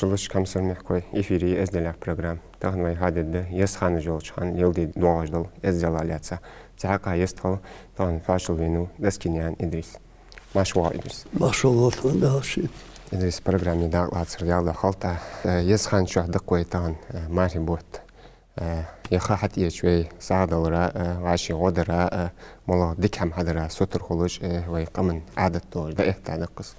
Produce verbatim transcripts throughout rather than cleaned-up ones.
Маршалла да шоана, хьамсара мехкахой, эфире я «Эздел» яха программа. Тахан вай хьадергда еза ханаш йолча хана леладе доагӀаш дола эздел а лаьца. Цу хьакъехьа йистхила тахан хьоашалгӀа венав Даскинаькъан Идрис. Марша воагӀалва, Идрис. Маршалла хилда хьона, Дала ший. Идрис, программе дакъа лацар ялла хьалтӀа. Э, еза хана чухь да-кх вай тахан, э, мархий бутт. Э, е ха хьатӀаэцача вай сагӀа далара, э, вӀаший гӀо дара, э, моллагӀа дика хӀама хьадара сутара хулаш, э, вай къаман Ӏадат долаш дӀаэтта да-кх из.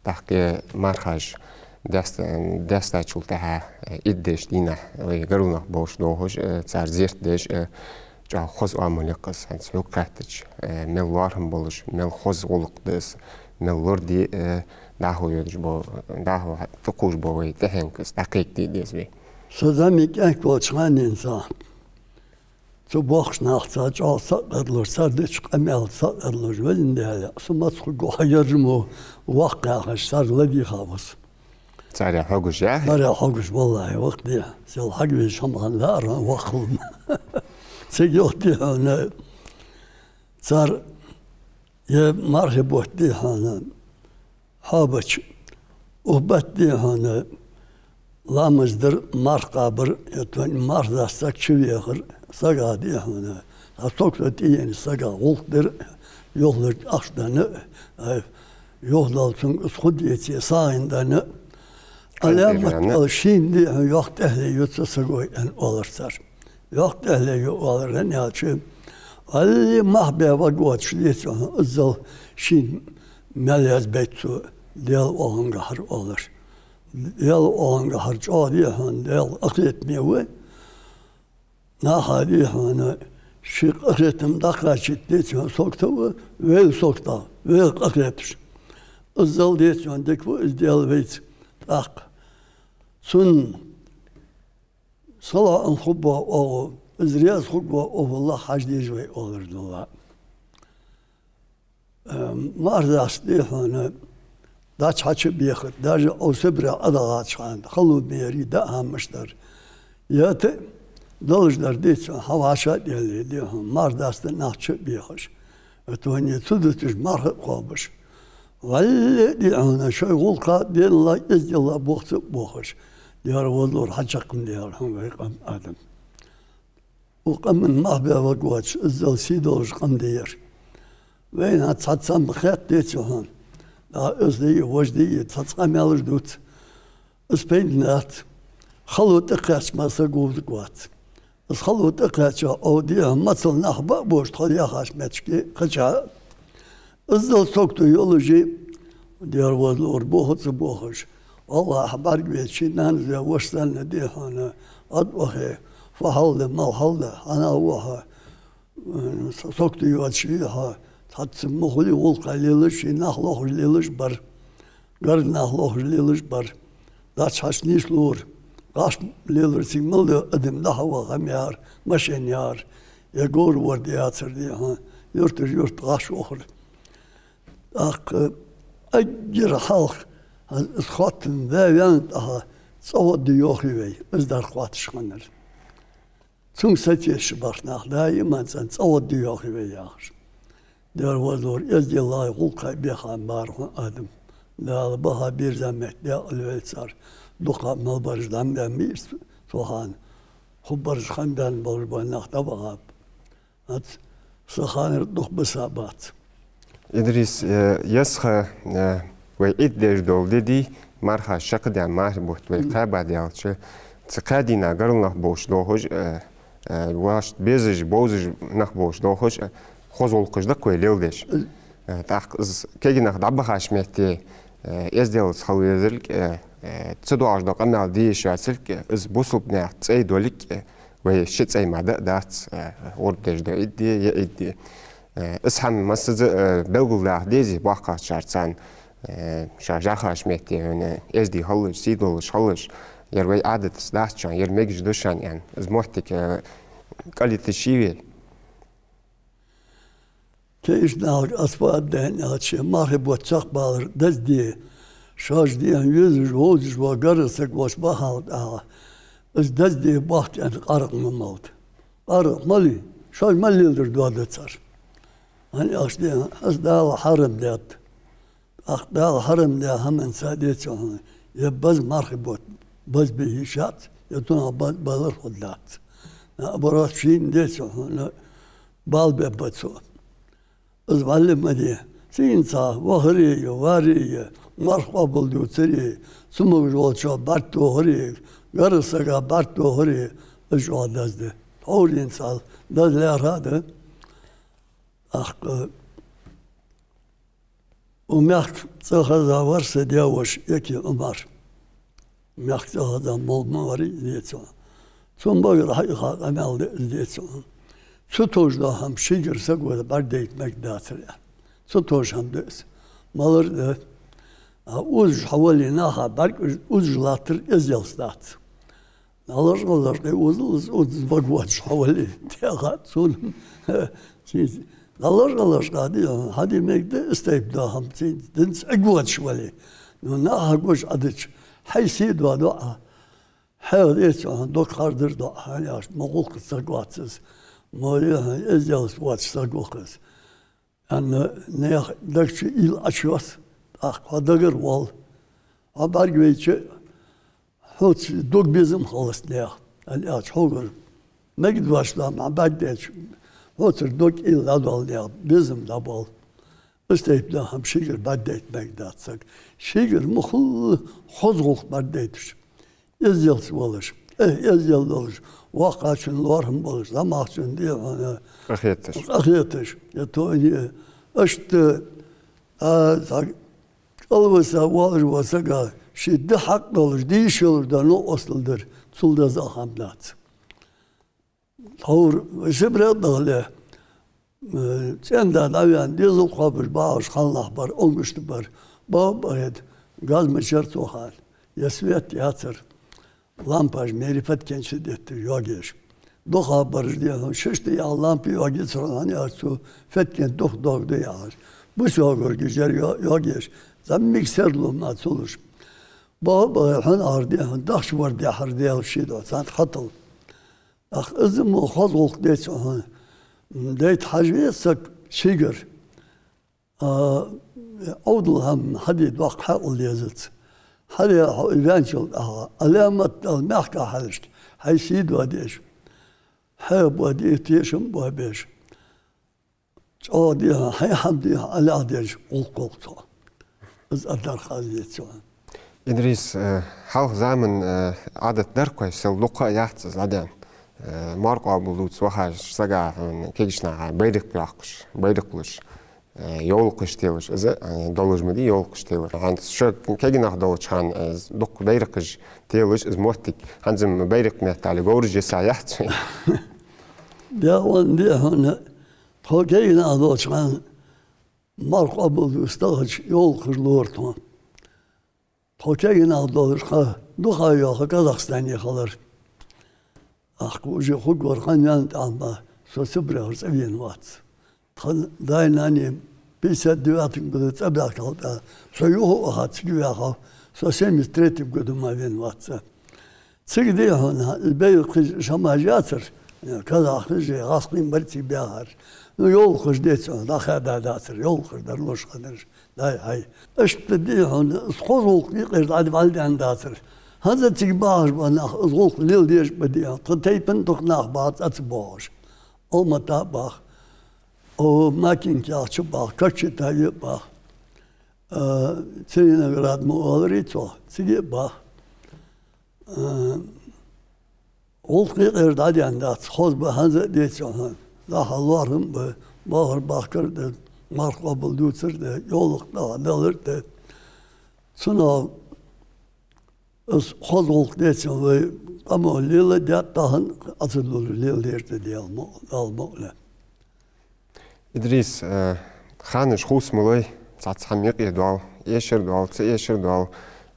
ТӀаккха мархаш даьста-, даьстачул тӀехьагӀа, э, иддеш дийнахьа вай гаргара нах болаш доахаш, э, цар зерат деш, э, чӀоагӀа хоза оамал я-кх из, хӀанз хьога хаьттача, э, мел лоархӀам болаш, мел хоза гӀулакх да из, мел лораде, э, дӀахо йодаш бола, дӀахо тӀакхувш бола вай тӀехьенга из дӀакхайкаде деза вай. Со зӀамига кӀаьнк волча хана денз цу боккхийча нахаца чӀоагӀа сакъердалуш, цар деча къамаьлаца сакъердалуш венна дале, со маца хургва хьа, яржамо воккха яхаш, цар ладийгӀа ва со. Царех хьогаш я? Царех хьогаш, валлахӀи, воккха дий хьона. Сел хьагвезаш хӀама хинна лаьрхӀа воккха хул-м. Цига йоах, дий хьона, цар е мархий бутт, дий хьона, хьоабача, укх бетта, дий хьона, ламаз дар, марха кхабар, е тхона мархадаста саг чувехар, сага, дий хьона, цхьа согту тӀаена сага гӀулакх дар, йохларг ахча денна, ай, йохлал цунга из хӀама деце сагӀийна денна. Къаьлла Ӏаламат дийрана. Ала шийна, дий хьона, йоккха тӀехьале ю цу саго, аьнна, оалар цар. Йоккха тӀехьале ю оалар, хӀана аьлча, вӀалла мах бе ваг воацаш, деций хьона, иззал шийна мел язбайт цо Даьла оагӀонгахьара, оалар. Даьла оагӀонгахьара чӀоагӀа, дий хьона, Даьла къахетаме ва. Наха, дий хьона, ший къахетам дӀакхачийта, деций хьона, согту ва, вайл согтагӀа, вайл къахеташ. Иззал, деций хьона, дика ва из Даьла вайца. ТӀаккха цунна салоӀам хургбола оагӀув, из раьза хургвола оагӀув хьажа деза вай, оалар, дулла. Э, мархадаста, дий хьона, дӀачу хьачу бехар, даже укх Сибре Ӏодахача хана, хало ма ярий, даа хӀамаш дар. Е тӀа далаш дар, деций хьона, хьавӀашагӀъелле, дий хьона, мархадаста нах чу а бехаш. Тхона цу дуташ марха а кхоабаш. ВӀалла, дий хьона, шоай гӀулакха денна, эздел а бохца а бохаш. Даьла возалора хьачакхам дера хьона вай къам, Адам. Укх къаман мах бе ваг воацаш, иззал сий долаш къам да ер. Вайна цхьацца ма хет, деций хьона. Да, из да е, вож да е, цхьацца къамаьлаш дувц. Из пайда дац. Хало тӀакхаьчача мара саг вовзаргвац. Из хало тӀакхаьчача, укх, дий хьона, мацал нах ба а бовш, тхо яхача моттиге кхаьча. Иззал согту йолаш, Даьла возалора бохац а бохаш, АллахӀа бӀаргавайта, ший нанас ве, воша санна, дий хьона, ад вахе, фу хьал да, мала хьал да, хьанна ваха, м, согту йоацаш вий хьо, цхьацца ма хулий гӀулакха лелаш, ший нах лохаш лелаш бар. Гаргара нах лохаш лелаш бар. Дача хьачу нийслора. ГӀаш лелар цига мел да, адам дӀахьо ваха хӀама яр, машен яр, е говр-ворда яцар, дий хьона, юрташ юрта гӀаш вахар. ТӀаккха эггара хьалха, из хоттам ваь ваьнна тӀехьа, цӀаводда йоахий вай, из дар хоатташ хиннар. Цунга сатесаш бар нах, даиман цӀена цӀаводда йоахий вай яхаш. Даьла возалора эзделлахьа гӀулакхах беха бар хьона, Адам. Дала баха бирза метте декъала йойла цар. Дукха мел бараш дӀа ма баьннабий цу хана. Хургбараш хиннабаьнна болаш бола нах дӀабахаб. ХӀанз са ханара дукха бисабац. Идрис, э, еза ха, э, вай иддеш дола ди дий, мархаш шаккха даьнна мархий бутт вай кхаьба даьлча, цу кхаь дийнахьа гаргара нах болаш доахаш, э, э, вӀашта безаш, бовзаш нах болаш доахаш, э, хоза гӀулакхаш да-кх вай леладеш. Э, тӀаккха из кегий нах дӀабахача метте, э, эзделаца хила везалга, э, э, ца доагӀаш дола къамаьл де йиш яцалга, э, из бусалба наьха цӀай долга, э, вай ши цӀай мара да а дац, э, гӀурба деш да идди, е идди. Э, из хӀама массаза, э, белгалдаха дезий боккхагӀчар царна, э, шоаш жӀахача метте хьона эздий хилалаш, сий долаш хилалаш, ер вай Ӏадатаца дац шоана, ер мегаш да шоана аьнна. Из моттиг, э, кӀалйита йиш йий вай? Кегийча нахага аз фу аргда аьлча, мархий бутт чакхбалар деза ди, шоаш, дий хьона, везаш, вовзаш вола гаргара саг волча бахалда ала. Из деза ди бохтӀенна къаракъ ма малда. Къаракъ мале, шоаш мел леладер доаду цар. ХӀана аьлча, дий хьона, из Дала хьарам даьд. ТӀаккха Дала хьарам даь хӀаманца, деций хьона, Е база мархий бутт, база бе йиш яц, е цунах ба-, балар хургдац. Наоборот, шийна деций хьона, бала бергба цо. Из вӀалла ма де. Цигара цхьа вахари, вари, марха къоабалдувцари, цамогаш волчоа бӀарг тохари, гаргара сага бӀарг тохари, из чӀоагӀа деза да. Тхьовра денз цхьа деза лаьрхӀа да. ТӀаккха укх мехка цӀихеза вар са даь-воша Яки Ӏумар. Мехка цӀихеза молла ма варий из, деций хьона. Цун багара хьаийха къамаьл да из, деций хьона. Цо товш дола хӀама шийгара саго бӀаргадайта мегадацар, аьнна. Цо товш хӀама да из. Малар да. А узаш хьавале, наха бӀарг узаш латтар эзделца дац. ДӀалашкъа-лашкъа узал из, узал из бага воацаш хьавале, тӀехьа цун. ДӀалашкъа-лашкъа, дий хьона, хьаде мегаш да из тайпа дола хӀама, цун динца эггара воацаш вале. Ну, наха гуш Ӏадича, хьай сий доадо Ӏа. Хьай, деций хьона, дог хардар доа Ӏа, хӀана аьлча мо гӀулакхаца саг вац из. Мо, дий хьона, эзделца воацаш саг ва-кх из. Аьнна, наьха даг чу уйла Ӏочуйосс, тӀаккха хьо дагара воал. Хьо бӀаргавайча, хьоца дог безам хилац наьха. ХӀана аьлча хьогара мегаш дола хӀама бӀаргадайча, хьоцара дог, уйла дӀадоал наьха, безам дӀабоал. Из тайпа дола хӀама шийгара бӀаргадайта мегаргдац саг. Шийгара ма хулла хоза гӀулакх бӀаргадайташ. Эзделца волаш, э, эздел долаш, воккхачун лоархӀам болаш, зӀамагӀчун, дий хьона, къахеташ. Къахеташ, я тоне, иштта, а, саг кӀалвиса воалаш вола сага ший ди хьакъ долаш, дийша йолаш дола новкъостал дар, цул деза хӀама дац. Тхьовра вай Сибре дахале, э, цӀен-да дӀаваьнна, дезал кхоабаш багӀаш хьалнах бар, онгушта бар. Баба, хӀета, газ ма яцар цу хана, е свет яцар. Лампаш мери фаткенча детташ йоагаеш. Дукха бараш, дий хьона, шишта яхьа лампа йоагаяцар, хӀана аьлча цу фаткент дукха доагӀа да яхаш. Бус йоагоргаш яр йо-, йоагаеш. ЗӀамига сердало ма ца луш. Баба, хьона ара, дий хьона, дахча вар дехьар Даьла ший духьа царна хьатӀал. ТӀаккха из мо хоза гӀулакх, деций хьона, дайта хьажа веза саг шийгара. А, Ӏовдал хӀама хьаде доккха хьаькъал дезац. Хьаде хьо из ваьнначул тӀехьагӀа, Ӏаламат Даьла мехка хьалхашка, хьай сий доадеш, хьайх боадеш, тешам боабеш. ЧӀоагӀа, дий хьона, хьай хӀама, дий хьона, Ӏалаьхьа деш гӀулакх ва-кх цо. Из а дар хаза, деций хьона. Идрис, э, хьалха заман, э, Ӏадат дар-кх вай, сел дукха а яц из дӀадаьнна. Э, марха къоабалдувца вахача сага, хьона, кегийча наха байракх йоаккхаш, байракх луш, э, йовлакхаш телаш, из, э, долаш ма дий йовлакхаш телар. ХӀанз шо кегий нах долча хана, э, дукха байракхаш телаш из моттиг, хӀанз-м байракх меттел говраш йиса яц вай. Даьла, дий хьона, тхо кегий нах долча хана марха къоабалдувца дахача йовлакхаш лора тхона. Тхо кегий нах долаш, кхы дукха йола ха Казахстане хилар. ТӀаккха уже хургвар кхы ноаной тӀехьа ма, со Сибрехара цӀавена вац. Тха даь-наьна пятьдесят девятом году цӀабаьхкачул тӀехьа, со юха а ваха цига ваьхав, со семьдесят третьем году мара вена вац. Цига, дий хьона, из байракхаш, шамаш яцар, казахаш, гӀазкхий бараш цига баьхар. Ну, йовлакхаш, деций хьона, дӀахаьда дацар, йовлакхаш дар луш хиннараш. Дай хьай. Иштта, дий хьона, из хоза гӀулакх юкъера дӀа-, дӀавӀалла даьнна дацар. ХӀанз цига бахаш бола нах из гӀулакх леладеш ба, дий хьона. Тха тайпан дукха нах баха цӀа ца боагӀаш. Алмата баха, о, Макинка яхача баха, Кокчетаве баха. А, Целиноград ма оаларий цох, цига а баха. А, гӀулакх юкъера дӀадаьнна дац, хоза ба хӀанз а, деций хьона. Даха лоархӀам ба, бахар бахкар да, марха къоабалдувцар да, йовлакх даха далар да. Цунах из хоза гӀулакх, деций хьона, вай къамо леладаьд тахан, Ӏа ца луш леладер да, Даьла мо-, Дала мукъ ле. Идрис, э, ханаш хувца ма лой, цхьацца хӀама юкъе доал, эшар доал, ца эшар доал.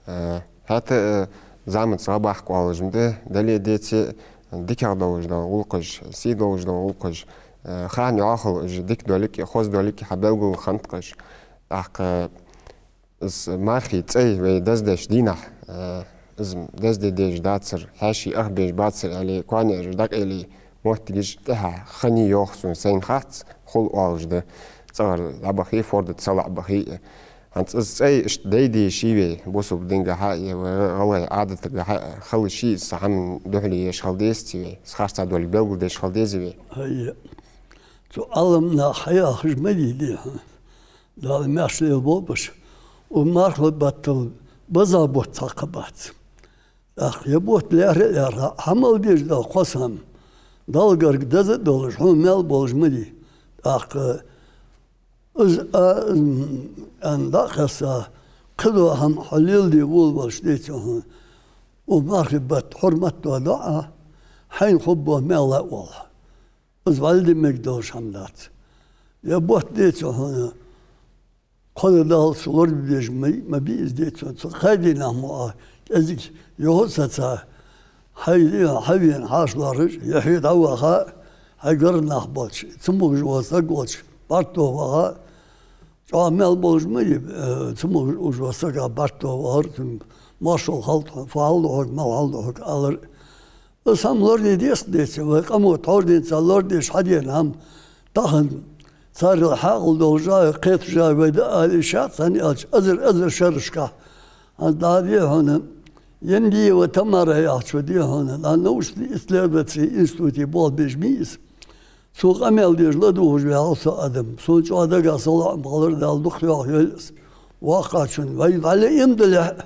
Э, хӀаьта, э, заманца гӀа баккха оалаш ма да, дале а, деце а, дикагӀа долаш дола гӀулакхаш, сий долаш дола гӀулакхаш, э, хана йӀоахал уж дика долга а, хоза долга а хьабелгалхантӀкъаш. ТӀаккха из мархий цӀай вай даздеш дийнахьа, э, из дазде дезаш дацар, хьаьший ах безаш бацар аьле, коа-наӀараш дӀакъайле моттигаш тӀехьа хиннай йоах сона, сайна хац, хул оалаш да. ЦӀагӀара дӀабахе, форда цӀа лаьа бахе а. ХӀанз из цӀай иштта дайде йиш йий вай, бусалба дингахьа, е вай гӀалгӀай Ӏадатагахьа хила йиш йий из, цу хӀаман духьале еш хила дезаций вай, из харцахьа долга белгалдеш хила дезий вай? ХӀай, цу Ӏаламнаха хьаяхаш ма дий, дий хьона. Дала маьрша лелаболба уж. Укх мархий баттал база бутт цхьаккха бац. ТӀаккха е бутт лаьрхӀа а лаьрхӀа, хьа мел дезаш дола кхо сом Далла гарга деза а долаш, хьона мел болаш ма дий. ТӀаккха из а, м, аьнна дӀа а кхесса, кхыдола хӀама хьо леладе волавелча, деций хьона, укх мархий бетта хьурмат дола доӀа, хьайна хургбола маьл а оал хьа. Из вӀалла де мегаш долаш хӀама дац. Е бутт, деций хьона, кхо ди даллалца лорабе безаш ма, ма бий из, деций хьона. Цу кхаь дийнахьа мо а кӀезига юха а сеца, хьай, хьавена хьаша лоархӀаш, е хьо дӀаваха, хьай гаргара нах болча, цамогаш вола саг волча, бӀаргтоха ваха, чӀоагӀа маьл болаш ма йий, э, цамогаш вола сага бӀаргтоха вахар, цун маршал хилда хьона, фу хьал да хьога, мала хьал да хьога алар. Из хӀама лораде деза, деций, вай къамо тхьовра денз лорадеш хьадена хӀама, тахан царел хьаькъал долаш а, кхеташ а вай да ала йиш яц, хӀана аьлча эзар-эзар шерашкахь. ХӀанз дӀа, дий хьона, Индия ва Тамара яхачо, дий хьона, дӀа научно-исследовательски институте болх беш ма йий из. Цо къамаьл деш ладувгӀаш ваьгӀав со адам. Сона чӀоагӀа дагахь салоӀам хилар, Дала дукха йоах йойла из. Воккхачун, вай вӀалла иман далехь,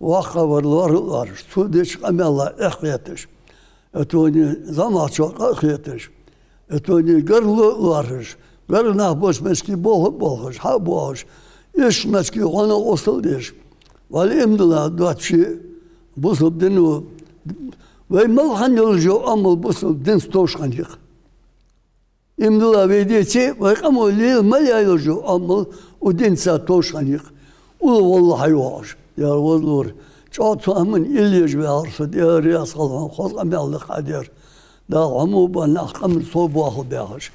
воккха вар лоархӀа а лоархӀаш, цо деча къамаьла эхь кхеташ, это не зӀамагӀчоа къа а хеташ, это не гаргало а лоархӀаш, гаргара нах болча мачке болх а болхаш, хьа а боахаш, иштта мачке гӀо-новкъостал а деш, вӀалла иман дилла доацаш, бусалба дино, вай мел хинна йолаш йола Ӏамал бусалба динца товш хиннай-кх. Иман дилла вай деце, вай къамо лела мел яь йолаш йола Ӏамал укх динца товш хиннай-кх. Уллув волла хьайоагӀаш, Даьла возалора. ЧӀоагӀа цу хӀаман илла еш ваьгӀар со, Даьла раьза хилва хьона, хоза къамаьл да-кх хьа дер. Дала хьо мо бан нах къаман сов боахалба баьхаш.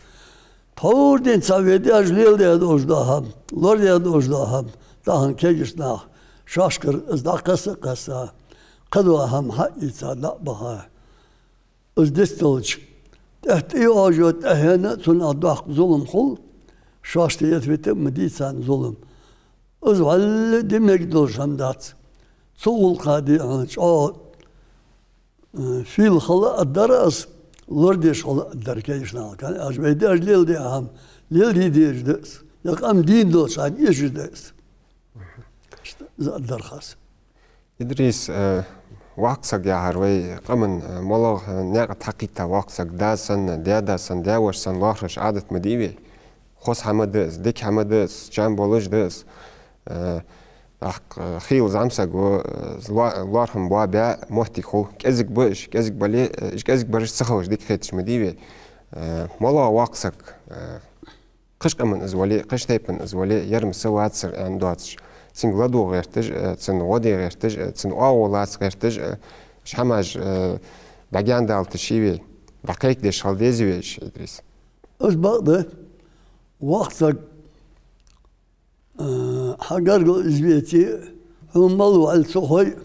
Тхьовра денз вай даьша леладаь долаш дола хӀама, лорадаь долаш дола хӀама, тахан кегийча наха шоашкара из дӀакхесса а кхесса, кхыдола хӀама хьа а ийца, дӀа а баха. Из дицдалча, тӀехьа тӀайоагӀаш йола тӀехьенна а цунах доккха зулам хул, шоашта ета-вита а ма дий царна зулам. Из вӀалла де мегаш долаш хӀама дац. Цу гӀулакха, дий хьона, чӀоагӀа, э, фийла хила а дар аз, лорадеш хила а дар кегийча наха. ХӀана аьлча вай даьша леладаь хӀама леладе дезаш да из, е къам дийна долча хана эшаш да из. Иштта из а дар хас. Идрис, э, воккха саг яхар вай къаман, э, моллагӀа, э, наькъа тӀа кхийтта воккха саг, да санна, даь-да санна, даь-воша санна лоархӀаш Ӏадат ма дий вай. Хоза хӀама да из, дика хӀама да из, чам болаш да из. Э, тӀаккха, э, хийла зӀамсаг ва, э, ло-, лоархӀам боабаь моттиг хул. КӀезига ба уж, кӀезига бале, э, уж кӀезига бараш ца хилча дика хеташ ма дий вай. Э, моллагӀа воккха саг, э, кхыча къаман из вале, кхыча тайпан из вале, ер-м са вацар аьнна доацаш, цунга ладувгӀа гӀерташ, э, цунна гӀо де гӀерташ, э, цунна оагӀув лаца гӀерташ, э, уж хӀамаш, э, дӀагаьнадалийташ йий вай, дӀакхайкадеш хила дезий вай уж, Идрис? Из бакъда, воккха саг, э, хьа гаргара из веце, хьона мел ваьлча ца хой,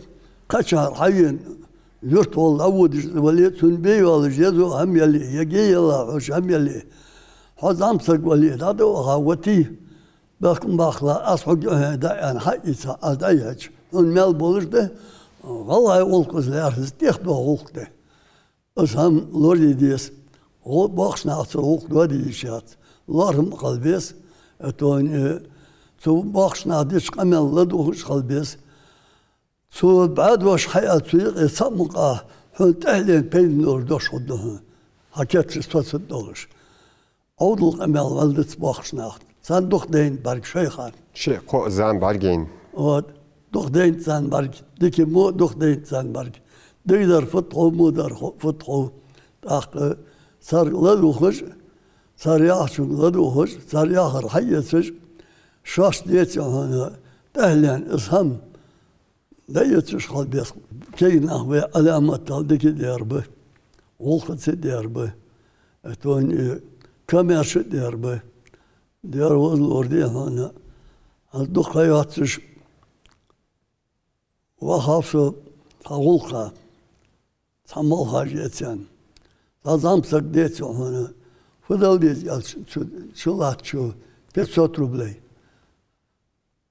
кхычахьара хьавена, юрта гӀолла дӀаводаш вале, цунна бе йоаллаш еза хӀама яле, е ге ялла хьош хӀама яле, хьо зӀамсаг вале, дӀа а ваха, ватий, бехк ма баккхалахь, аз хьога юхьанца да аьнна хьа а ийца, аз дӀайихьача, хьона маьл болаш да, гӀалгӀай гӀулакх из лаьрхӀа, из тӀехдоагӀа гӀулакх да. Из хӀама лораде деза. ГӀо-, боккхача наха цу гӀулакха доаде йиш яц. ЛоархӀам а хила беза, это не, цу боккхача наха деча къамаьла ладувгӀаш хила беза. Цо бӀаь дош хьааьлча, цу юкъе цхьа мукъа хьона тӀехьленна пайдана долаш дош хургда хьона, хьа кертера соцаргдолаш. Ӏовдал къамаьл вӀалла дац боккхача наха. Царна дукха дайнад бӀарг шоайх. Шоай кхо зама бӀаргайна. Вот. Дукха дайнад царна бӀарг. Дика мо дукха дайнад царна бӀарг. Дикадар фуд хов, водар хо-, фуд хов. ТӀаккха царга ладувгӀаш, цар яхачунга ладувгӀаш, цар яхар хьаэцаш, шоашта, деций хьона, тӀехьленна из хӀама дӀаэцаш хила беза. Кегий нах вай Ӏаламатал дика дер ба, гӀулакхаца дер ба, это не, комаьрша дер ба. Даьла возалора, дий хьона, аз дукха ха йоацаш вахав со цхьа гӀулакха, цхьа молхаш эцна. Цхьа зӀамсаг, деций хьона, фу дала деза аьлча, чу, чулаттачо пятьсот рублей.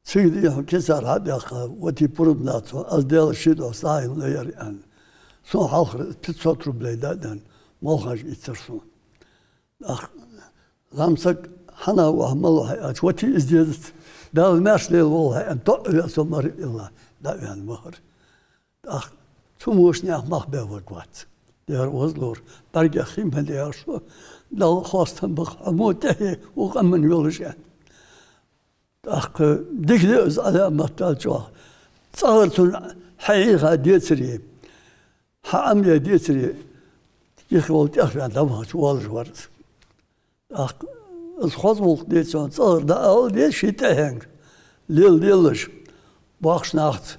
Цига, дий хьона, кисара хьа а даьккха, вати пурам дац хьона, аз Даьла ший духьа сагӀийна лайра, аьнна. Сона хьалхара пятьсот рублей дӀа а денна, молхаш ийцар сона. ТӀаккха зӀамсаг: «Хьанна вахе, мала вахе?» аьлча, «Вати из дезац, Дала маьрша лелаволва хьо», аьнна, тоъаваь со мара илла дӀа а ваьнна вахар. ТӀаккха цу мошанех мах бе варгвац. Дера вазлур, бӀаргех хи ма дехаш, Далла хоастам ба-кх хьо мо тӀехье укх къаман йолаш, аьнна. ТӀаккха дика да из Ӏаламат, аьлча, чӀоагӀа. ЦӀагӀара цунна хьаийха децаре, хьаӀомадаь децаре, юхе волча тӀехваьнна дӀавахача воалаш вар из. ТӀаккха из хоза гӀулакх деций хьона, цӀагӀара дӀаала деза ший тӀехьенга, леладелаш, боккхача нахаца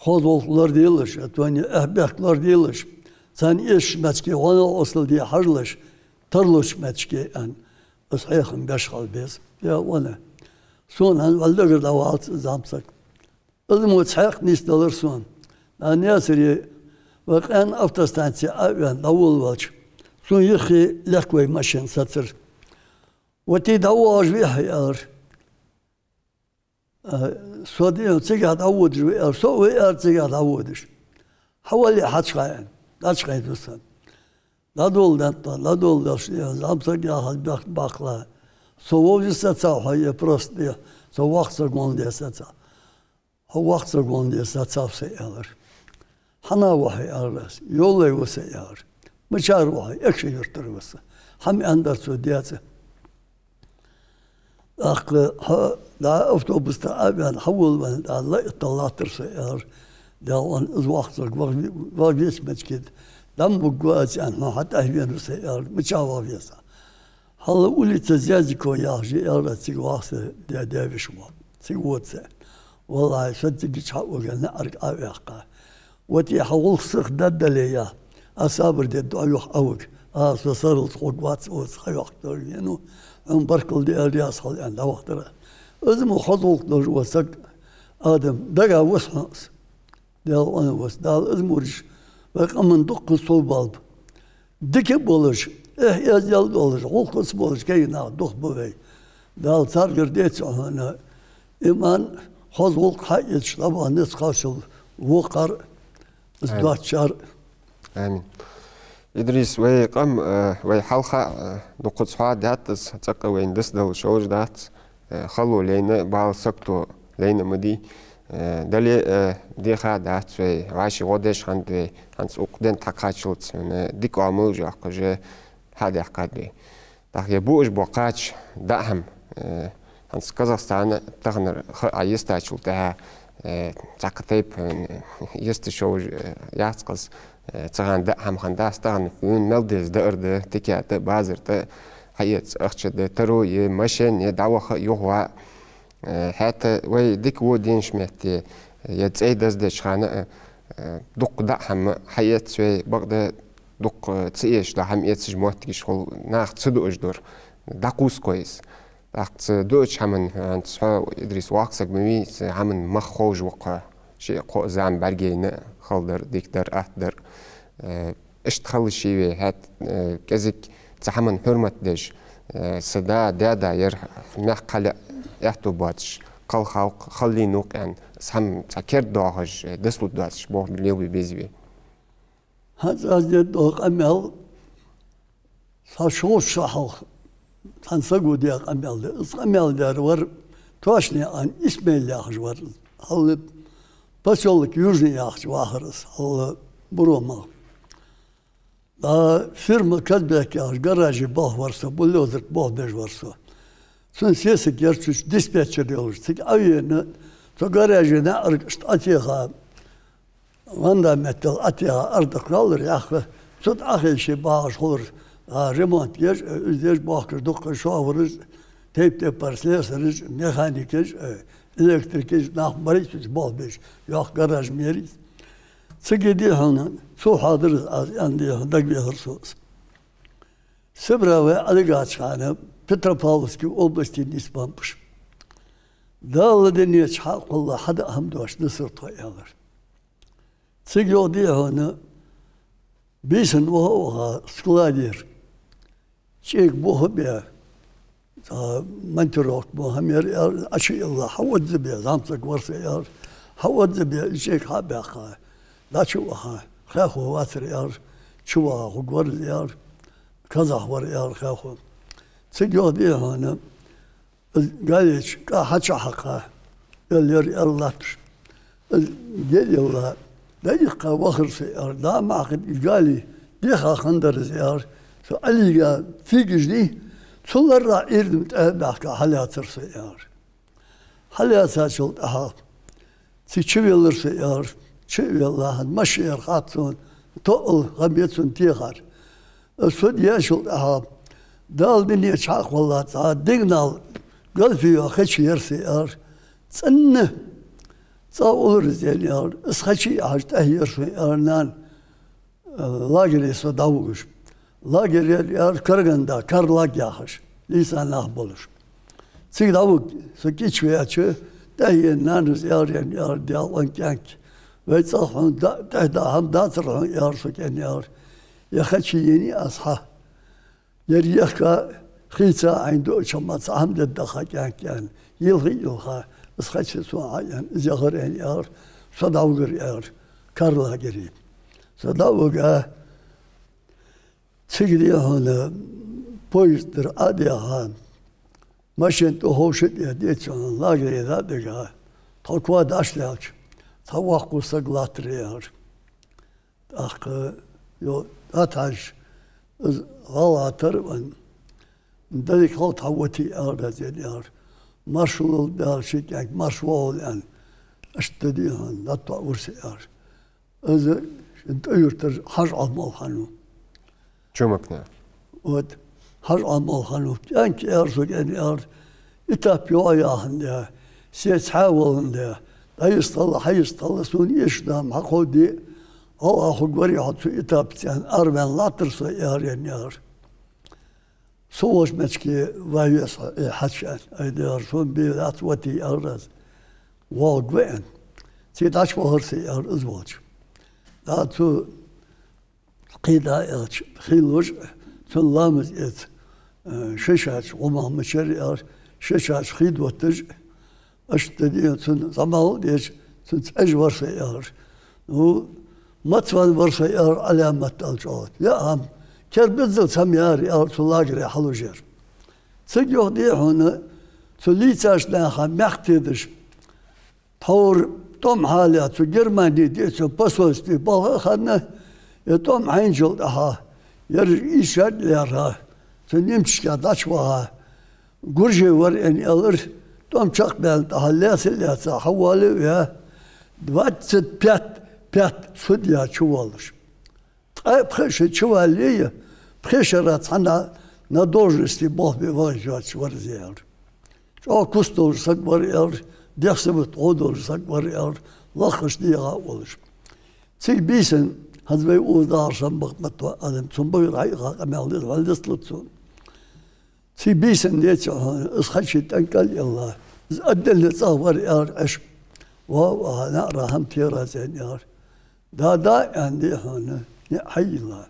хоза гӀулакх лораделаш, а тӀаккха эхь-бехк лораделаш, царна эшача моттиге гӀо-новкъостал де хьажалаш, тарлуча моттиге, аьнна, из хьехам беш хила беза. Я вана, сона хӀанз вӀалла дагара дӀавалац из зӀамсаг. Из мо цхьаькха нийсделар сона. Наьсаре вай къаьна автостанце Ӏо а ваьнна дӀаволавелча, сона юххе лаьтта вай машен сецар. «Вати дӀавоагӀаш вий хьо?» аьлар. А, со, дий хьона, цигахьа дӀаводаш ва, аьлар. Со а ва, аьлар, цигахьа дӀаводаш. «Хьавола, хьачхьа», аьнна, дӀачхьайду со. ДӀадоладаьд тхо, дӀадоладаьлча, дий хьона, зӀамсаг яхаш бехк баккхалахь: «Со вовзаш сецав хьо, е просто, дий хьона, со воккха саг воландаь сецав?» «Хьо воккха саг воландаь сецав со», аьлар. «Хьанна ва хьо?» аьлар аз. «Йовлай ва со», аьлар. «Мичара ва хьо?» «Экажкъонгий-Юртара ва со». «Хьа ма аьннадар цо, деций?» ТӀаккха хьо дӀа автобуса тӀа Ӏо а ваьнна, хьаволавенна, дӀа лаиттал латтар со, аьлар. «Даьла, из воккха саг ваха ве-, ваха везача моттиге дӀа ма вугаргва аз, аьнна, хьона хьатӀехьавенав со», аьлар. «Мича ваха веза?» «Хьалла улица Зязикова яхаш я, аьлар, цига вахса де-, девиш ва. Цига вода со». «ВаллахӀи, со цига чу хьа а вига, наӀарга Ӏо а ваьккха. Вати, хьа гӀулакх сиха даьдале, я, аз сабар де дӀа-юха Ӏовига. А, со сарралца гӀоргвац оаца, хьайоаккхаргда вена, хьона баркал де аьлар, раьза хила», аьнна, дӀавахийтар. Из мо хоза гӀулакх долаш вола саг, адам, дагахь висар хьона из. Даьла къинах волва, Дала из мурдаш вай къаман дуккха совбалба. Дика болаш, эхь-эздел долаш, гӀулакхаца болаш кагий нах дукха ба вай. Дала царгара деций хьона иман, хоза гӀулакх хьаэцаш, дӀабаха низ кхоачаш вола кхаъ, из Амин. доацачар. Амин. Идрис, вай къам, э, вай хьалха, э, дукхаза хьоадаьд из, цӀаккха вайна дицдала шовзткъа дац, э, хало лайна, бала сагото лайна ма дий, э, дале, э, деха дац вай, вӀаший гӀо деш хиннад вай, хӀанз укх ден тӀакхаччалца, э, дика оамал уж йоаккхаш, хьадаьккхад вай. ТӀаккха е буаш бола кхача даа хӀама, э, хӀанз Казахстана таханара ха Ӏа йистачул тӀехьа, э, цхьаккха тайпа, э, йиста шовзткъа, э, яц-кх из, э, цу хана даа хӀама хиннадац, тахан хьона мел деза даар да, тикета, базар тӀа хьаэца ахча да, таро я, машен я, дӀаваха а, юхаваха а. Э, хӀаьта вай дика во деннача метте, е цӀай даздеча хана, э, э, дукха даа хӀама хьаэц вай, бакъда дукха ца эшаш дола хӀама эцаш моттигаш хул, наха ца дуаш дар, дӀакхувс кхо из. ТӀаккха цу дуача хӀаман, хӀанз хьо, Идрис, воккха саг ма вий, цу хӀаман мах ховш ва-кх хьо, ший-кхо зама бӀаргаяйна, хала дар, дика дар, атта дар. Э, иштта хила йиш я вай, хӀаьта, э, кӀезига цу хӀаман хьурмат деш, э, са да, даь-да яр, мехка хьалъяь аьттув боацаш, кхалхалкх, хала лийнув-кх аьнна, из хӀама цхьа керда доахаш, э, дицлургдоацаш болх лелаве беза вай. ХӀанз аз дергдола къамаьл цхьа шовзткъа шу хьалха цхьан саго даь къамаьл да. Из къамаьл даьр вар Тошни Ӏан Исмаил яхаш вар. Хьалла посёлок Южный яхача вахар из, хьалла Буромах. ДӀа фирма Казбек яхаш гараже болх баьр со, бульдозерца болх беш вар со. Цун сесаг яр цу чу диспетчер йолаш. Цига Ӏовена, цу гараже наӀарга иштта Ӏотеха, ванда меттел Ӏотеха, ардакх йоаллар яхха, цу тӀа Ӏохайше багӀаш хулар, а, ремонт еш, э, из деш бохкаш дукха шофераш, тайп-тайпара слесараш, механикаш, э, электрикаш, нах барий цу чу болх беш, йоккха гараж ма ярий из. Цига, дий хьона, цо хьоадаьр аз, аьнна, дий хьона, дагавехар сона из. Сибре вай Ӏодигаьча хана Петропавловски областе нийсбеннаб уж. Дала ладийгӀача хьакъ хулла хьадаа хӀама доацаш дисар тхо, аьлар. Цига йоах, дий хьона, бийсан ваха а ваха складера чӀега бух а баь, Цхьа монтировка мо хӀама яр, аьлар, Ӏочуйилла, хьаоззабе, зӀамсаг вар со, аьлар, хьаоззабе, из чӀег хьа а баьккха, дӀачу а ваха, хехо вацар, аьлар, чу ваха хургвар из, аьлар, казах вар, аьлар, хехо. Цига йоах, дий хьона, из галеча кӀа хьачухьакха, эл яр, аьлар, латташ. Из гел йилла, дӀаихка вахар со, аьлар, дӀа ма хьахита, из гали деха хиннадар из, аьлар. Со Ӏалийга фийгаш дий, цул ларра ирдам тӀа а баьхка, хьалаьцар со, аьлар. Хьалаьцачул тӀехьагӀа цига чувеллар со, аьлар. Чу а велла, хӀанз машен яр хац сона, тоъал хӀама я цунна техар. Из судьяшул тӀехьагӀа Дала дунен чу хьакхоллалца, цхьа дегӀанал галфийо хеча яр со, аьлар. ЦӀенна цӀа улар из, аьлар. Из хеча а хьажа тӀехьа яр сона, аьлар, нана, лагере со дӀавугаш. Лагерь яр, аьлар, Караганда, Карлаг яхаш, лийца нах болаш. Цига дӀавуг, со кийчвеча, тӀехьа енна нанас аьлар, аьлар, Даьла къонгий кӀаьнк, вай цӀагӀа хьона да-, тӀехьа да хӀама дацар хьона, аьлар, сога, аьлар. Ер хеча еннай аз хьа. Ер ехка хийца Ӏайна дуача хӀамах цхьа хӀама дергда хьа, кӀаьнк, аьнна. Йилхий а йилха, из хеча сона хьа, аьнна, из яхар, аьнна, аьлар, со дӀавигар, аьлар, Карлагере. Со дӀавига, цига, дий хьона, поезд дар Ӏо а даьха, машен тӀа ховш а тӀа, деций хьона, лагере дӀа а дига, тхо коа дӀачудаьлча, цхьа воккха саг латтар, аьлар. ТӀаккха йо, дӀатӀахьежача, из гӀалгӀа тара а венна, деррига хьалтӀа хьавоатий, аьлар, аз, аьлар. Маршалла, Даьла, ший кӀаьнк, марша воагӀалва, аьнна, иштта, дий хьона, дӀатӀавур со, аьлар. Из шун тӀа юртара Хьажа-Ӏалмалханов. Чумакна. Вот, Хьажа-Ӏалмалханов. КӀаьнк, аьлар, сога, аьнна, аьлар, этап йоагӀа яхандаь, се цхьаь валандаь, дӀайистхила, хьайистхила, сона эшаш да-м хьакховда, гӀалгӀа хургварий хьо цу этапаца, аьнна, араваьнна латтар со, аьлар, аьнна, аьлар. Со волча моттиге вай веза хьо, э, хьачу, аьнна. Ай, Даьла, сона бе дац, воатий, аьлар аз. ВоагӀаргва, аьнна. Цига дӀачувахар со, аьлар, из волча. ДӀа цо кхийда аьлча, хий луш, цунна ламаз эца, э, ши ша чу гӀумагӀ мичара, аьлар, ши ша чу хий дотташ, иштта, дий хьона, цунна зӀамагӀа а деш, цунца Ӏеш вар со, аьлар. Ну, маца венна вар со, аьлар, Ӏаламат аьлча оаха. Яа хӀама, керда биззалца хӀама яр, аьлар, цу лагере хьалуш яр. Цига йоах, дий хьона, цу лийцача наха мехка тедаш, тховра тӀом хьалаьца, цу Германе, деций хьона, посольстве балха а хинна, ер тӀом хьайначул тӀехьагӀа, ераш ийшар а лаьрхӀа, цу немцашкех дӀачуваха, гуржий вар, аьнна, аьлар, тӀом чакхбаьнна тӀехьа лаьца а лаьца, хьавоалаваь, двадцать пять, пять судья чувоалаш. Ткъаь пхи шу чувале а, пхе шера цхьаннахьа на должности болх бе вагӀаш йоацаш вар из, аьлар. ЧӀоагӀа куц долаш саг вар, аьлар, дегӀ сибат гӀо долаш саг вар, аьлар, лакхаш дегӀа а волаш. Цига бийсан, хӀанз вай укхаза дахар санна бакъ ма тоъ, адам цун багара хьайха къамаьл деза, хьал десталуц цо. Цига бийсан, деций хьона, из хеча тӀанкӀал а елла, из отдельно цӀагӀа вар, аьлар, Ӏеш. Вау, а, наӀара хӀама тера аз, аьнна, аьлар. Да, да, аьнна, дий хьона, ниӀ хьайийлла.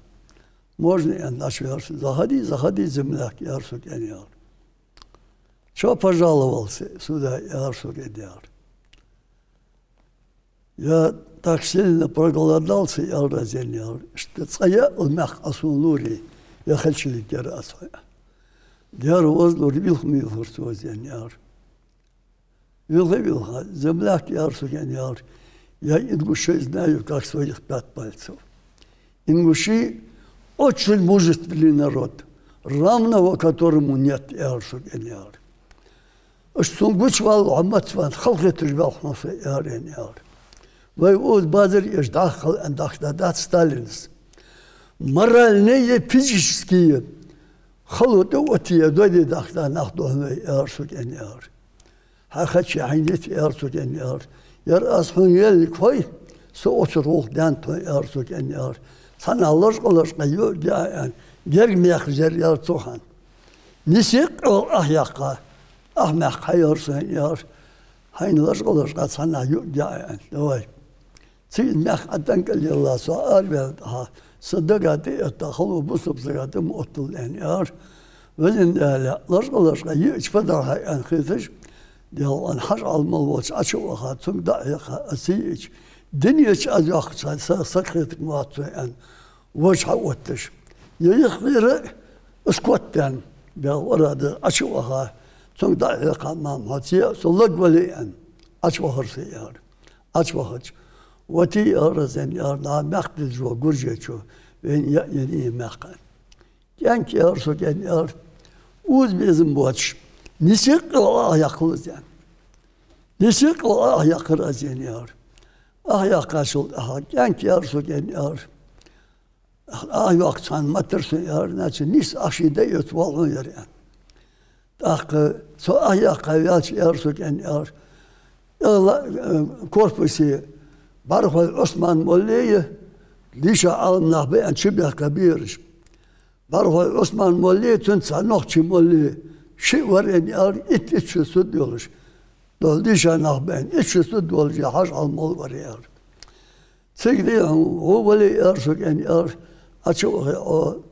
Можно, аьнна, дӀачуваьлар со. Заходи, заходи, земляк, аьлар сога, аьнна, аьлар. Чё пожаловался сюда, аьлар сога, аьнна, аьлар. Я так сильно проголодался, аьлар аз, аьнна, аьлар. Иштта цкъа яа мехка Ӏа сона лорий, я хачилиг яр аз хьо. Дера возлур вилха-милхар цо, аьнна, аьлар. Вилха а вилха, земляк, аьлар сога, аьнна, аьлар. Я ингушей знаю, как своих пять пальцев. Ингуши очень мужественный народ, равного которому нет, аьлар сога, аьнна, аьлар. Уж цунна гучавала хьо маца венна, халахеташ ваьлла хьона со, аьлар, аьнна, аьлар. Вай укхаза базар еш дӀахо хала аьнна дахка дац Сталинас. Моральные, физические хало тӀаоттае дойде дахка нах да хьона вай, аьлар сога, аьнна, аьлар. Хьа хачи хьайна йита, аьлар сога, аьнна, аьлар. Ер аз хьона еллиг хой, со оццур гӀулакх даьннад хьона, аьлар сога, аьнна, аьлар. Цхьаннахьа лажкъа-лажкъа юа а яь, аьнна, герга мехаш яр, аьлар, цу хана. Нисе къоал Ӏохьаьккха, Ӏохьамаьккха хьаяьлар со, аьнна, аьлар. Хьайна лажкъа-лажкъа цхьаннахьа юа а яь, аьнна, давай. Цига мехка тӀанкӀал елла со араваьнна тӀехьа, са дага тӀа а этта, хало бусалба сага тӀа ма отталла, аьнна, аьлар. Везан Даьла, лачкъа-лачкъа йиъча фадархьа аьнна хеташ, Даьла, хьажа Ӏалам волча Ӏочу а ваха, цунга дӀа а хьекха, аз ца йиъча, дунен чу аз йоаккхача хана са, сага хетарг ма вац со аьнна, вожа хьаотташ. Е йиххира а, из котдаьнна, Даьла, вара да Ӏочу а ваха, цунга дӀа а хьекха, мама, хьо ца яа, со лаг вале аьнна, Ӏочу вахар со, яхар. Ӏочу вахача, вати, яхар, аз, аьнна, яхар, нагӀа мехка дезаш вола гуржечо вайна яа енна я мехка. КӀаьнк, яхар, сога, аьнна, яхар, укхаза безам боацаш, нийсса къайла Ӏохьаьккхал аз, аьнна. Нийсса къайла Ӏохьаьккхар аз, аьнна, яхар. Ӏохьаьккхачул тӀехьагӀа, кӀаьнк, яхар, сога, аьнна, яхар, Ӏохьайоаккхача хана ма тара сона, яхар, значит, нийсса Ӏохьа ший дайоца вал хьона, яхар, аьнна. ТӀаккха цо Ӏохьаяккха ваьлча, яхар, сога, аьнна, яхар, ала, э, корпусе БӀарахой Ӏусман-моллеи, дийша Ӏаламнах ба аьнна чубехка ба ераш. БӀарахой Ӏусман-моллеи, цунца цхьа нохчий молла, шиъ вар, аьнна, яхар, итт-итт шу судд йолаш. Духхьал дийша нах ба аьнна, итт шу судд волаш, е хьажа Ӏалам молла вар, яхар. Цига, дий хьона, гӀо вале, яхар, сога, аьнна, яхар, Ӏочу а вахе, Ӏо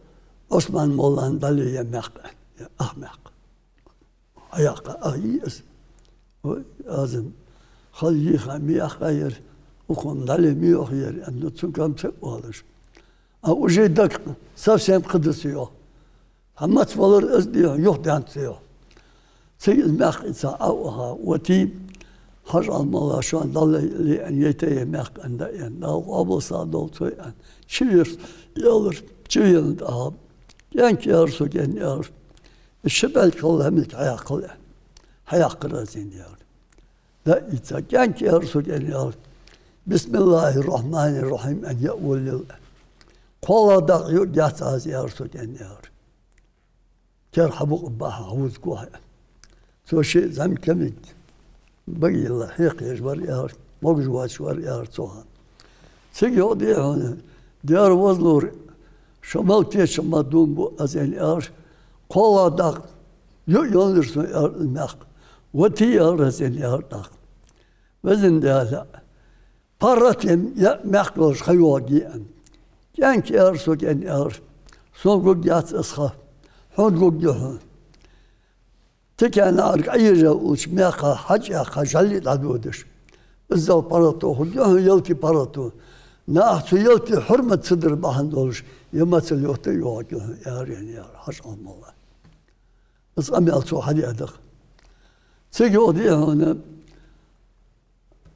Ӏусман-моллана дӀале ер мехка, ер ах мехка. Ӏояккха ах йий аз. Ой, аз-м хала йийха ма яьккхай ер, укхунна дӀале ма йоахий ер, аьнна, цунга кам ца оалаш. А уже даг совсем кхыдалца йоах. Хьа маца валар аз, дий хьона, юхадаьннад цо, йоах. Цига из мехка ийца Ӏо а ваха, вати, хьажа Ӏалам молла, шоана дӀале аьнна, яйтай ер мехка, аьнна, дӀааьнна, Дала къоабалдолда цо, аьнна, чувеча, ялар, чувенна тӀехьа, кӀаьнк, яхар, сога, аьнна, яхар, из ши пӀелг хилла мелка хьаяккхал, аьнна. Хьаяккхар аз, аьнна, яхар. ДӀа а ийца, кӀаьнк, яхар, сога, аьнна, яхар, «بسم الله الرحمن الرحيم» аьнна яа воллел. КхоалагӀа дакъа юаргьяц Ӏа из, яхар, сога, аьнна, яхар. Кер хьабукъа бахьа хьавуза гохь, аьнна. Цо ший зӀамига кемиг баге йилла хьекхаш вар, яхар, могаш воацаш вар, яхар, цу хана. Цига йоах, дий хьона, Даьла возалора, шо мел тешам ма дум бу аз, аьнна, яхар, кхоалагӀа дакъа юа йоллар сона, яхар, из мехка. Вати, яхар, аз, аьнна, яхар, тӀаккха. Везан Даьла, паргӀата ер мехка долаш ха йоагӀаргья, аьнна. КӀаьнк, яхар, сога, аьнна, яхар, сона гургьяц из ха, хьона гургья хьона. Тика наӀарга Ӏоежа уллача мехка хьачӀаьхха, жӀали дӀадодаш, иззал паргӀато хургья хьона, ялте паргӀато. Наха цу ялте хьурмат ца дар бахьан долаш, ер мацал юхатоха йоагӀаргья хьона, яхар, аьнна, яхар, хьажа Ӏалам молла. Из къамаьл цо хьадаь да-кх. Цига йоах, дий хьона,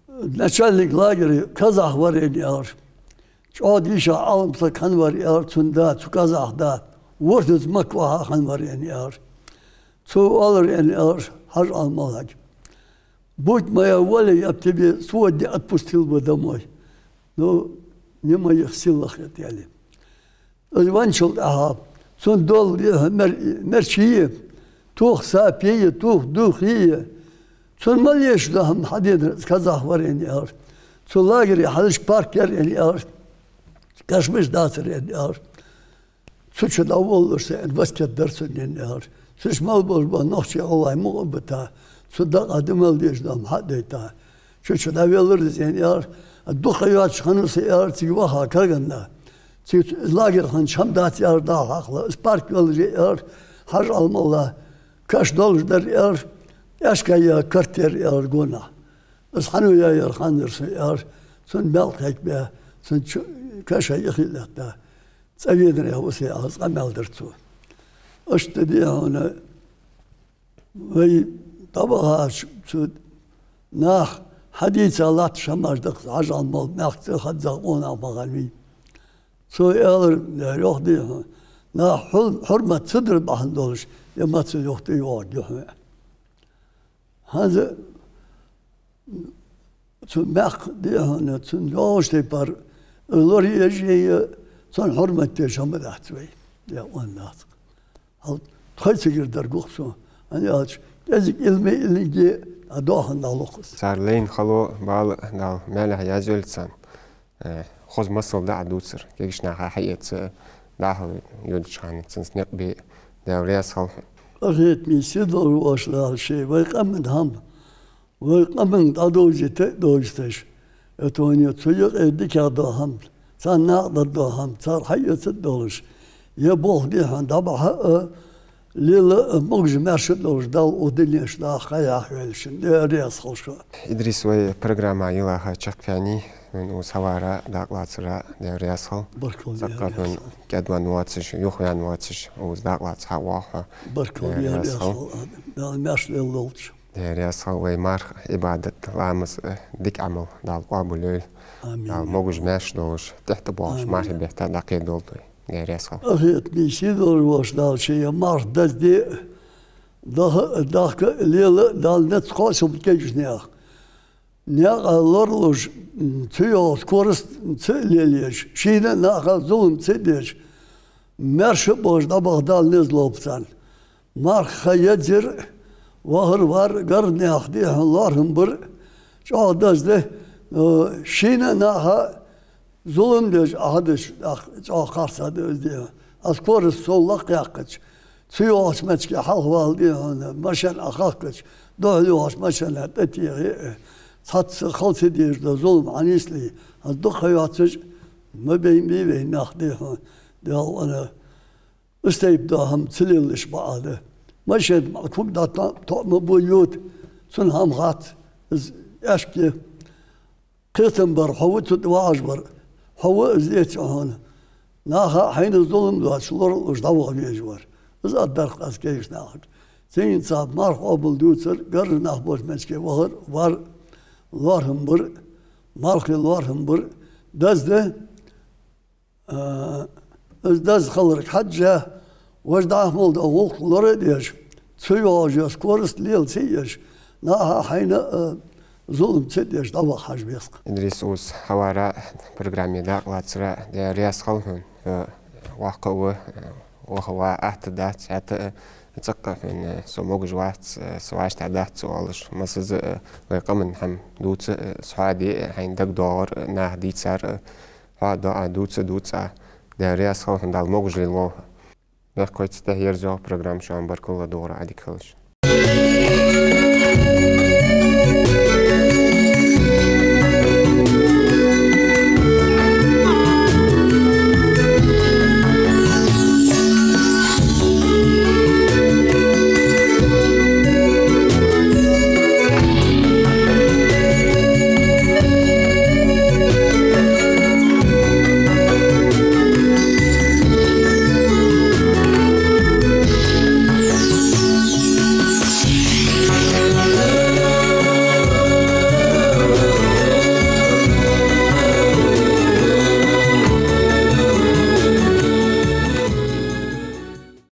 начальник лагеря казах вар, аьнна, яхар. ЧӀоагӀа дийша Ӏалам саг хинна вар, яхар, цун да, цу казаха да. ВорхӀазза Макка ваха хинна вар, аьнна, яхар. Цо оалар, аьнна, яхар, хьажа Ӏалам моллага: «Будь моя воля, я б тебя сегодня отпустил бы домой. Но не в моих силах это», — аьле. Из венначул тӀехьагӀа цун дола, дий хьона, мер-, мерчи я, тух сапи я, тух духи я. Цун мел езаш дола хӀама хьаденар из казах вар, аьнна, яхар. Цу лагере хьалхашка парк яр, аьнна, яхар. Кашамаш дацар, аьнна, яхар. Цу чу дӀаволлалуш са, аьнна, васкет дар цунна, аьнна, яхар. Цу чу мел болаш бола нохчий, гӀалгӀай мукъа а бита, цу дакъа да мел дезаш дола хӀама хьа а дайта, цу чу дӀавеллар из, аьнна, яхар. Дукха ха йоацаш хиннав со, яхар, цига ваха Караганда. Цига цу, из лагерь хиннача хӀама дац, яхар, Дала хьакхалла. Из парк йолаш я, яхар, хьажа Ӏалам молла, каш долаш дар, яхар, аьшка я, карт яр, яхар, гонахьа. Из хьан яьяр ханнар со, яхар, цун мел кхайкабаь, цун чу-, каша юхе а летта, цӀавенар, яхар, ва со, яхар, из къамаьл дир цо. Иштта, дий хьона, вай дӀабахача цу наха хьадийца латташ хӀамаш да-кх, хьажа Ӏалам молла мехка цӀи хадза къонах ма хиннавий. Цо аьлар, йоах, дий хьона, наха хьул-, хьурмат ца дар бахьан долаш, ер мацал юхатоха йоагӀаргья хьона. ХӀанз цу мехка, дий хьона, цун йоагӀача тайпара лораеш а, цунна хьурмат деш хӀама дац вай, е он дац. Хьал тхоай цигара дар гу-кх сона, хӀана аьлча кӀезига илма а, илинге а дӀадоахан дӀалу-кх из. Цар лайна хало, бала Дала маьлехьа язвелла царна. Э, хоза масал да Ӏа дувцар. Кегийча наха хьаэца, дӀахо йодача хана цунца никъ бе, Даьла раьза хилва хьона. Къахетаме, сийдолча Дала ший вай къаман хӀама, вай къаманга дӀадовзийта а довзийташ, это вайна цу юкъе дикагӀа дола хӀама, царна накъадаргдола хӀама, цар хьаэцаргдолаш, ер болх, дий хьона, дӀабахьа а, Лела, могаш-маьрша долаш Дала укх дунен чу даха хьайна яхь велчун, Даьла раьза хилва шоана. Идрис, вай программа йилла чакхъяьннай, вайна укхаза хьавара, дакъалацара, Даьла раьза хилва. Баркал, Даьла раьза хилва. Цхьаккха хьона кӀаьдваьнна воацаш, юхаваьнна воацаш, укхаза дакъалаца хьавоагӀа хьо. Баркал, Даьла раьза хилва. Дала маьрша лелдолда шо. Даьла раьза хилва, вай марха Ӏибадат, ламаз, э, дика Ӏамал Дала къоабалйойла. Амин. Дала могаш-маьрша долаш, тӀехьа тӀабоагӀача мархий бетта дӀакхийдолда вай. Даьла раьза хилва. Къахетаме, сийдолаш волча Дала ший ер марха дезде, даха, дахка лела Дала низ кхоачалба кегийча наьха. Наькъа лоралуш, м, ца йоагӀа скорость ца лелаеш, шийна а наха зулам ца деш, маьрша а болаш дӀабаха Дала низ лолба царна. Марха ха езар, вахар-вар, гаргара наьха дий хьона лоархӀам бар, чӀоагӀа дезде, э, шийна а наха зулам деш, Ӏа хьадеш, ах, чӀоагӀа харцахьа да из дий хьона. Аз скорость сов лакхъяьккхача, ца йоагӀача моттиге хьалхавала дий хьона, машен Ӏа хахкача, духьал йоагӀача машена тӀатехе, э, цхьацца хала ца дезаш дола зулам Ӏа нийсле, аз дукха ха йоацаш, ма бейнабий вай нах дий хьона, Даьла къина. Из тайпа дола хӀама ца лелаш бакъахьа да. Машен мара ког дӀатоа-, тоа ма бу йода, цунна хӀама хац, из аьшк я. Кхетам бар, хьо ва цу тӀа вагӀаш вар, хьо ва из эца хьона. Наха а хьайна зулам доацаш, лоралуш дӀаваха везаш вар. Из а дар-кх аз кегийча нахага. Цигара цхьа марха къоабал дувцар, гаргара нах болча моттиге вахар, вар, лоархӀам бар, мархий лоархӀам бар, дезде, а, из деза хиларга хьежжа, вож дӀахо мел дола гӀулакх лора а деш, ца йоагӀаш йола скорость лела ца еш, наха а хьайна а зулам ца деш, дӀаваха хьажа беза-кх. Идрис, укхаза хьавара, программе дакъалацара, Даьла раьза хилва хьона, э, воккха ва, э, ваха ва атта дац, хӀаьта а, цӀаккха хьона, э, со могаш вац, э, со вӀаштӀехьа дац ца оалаш, массаза, э, вай къаман хӀама дувца, э, со хьоаде, э, хьайна дагадоагӀар, э, наха дийцар, э, хьо доа дувца, дувца. Даьла раьза хилва хьона, Дала могаш лелда вай. Мехкахой, цу тӀа ерзайоагӀа программа шоана, баркал ладувгӀара, Ӏадика хилда шо.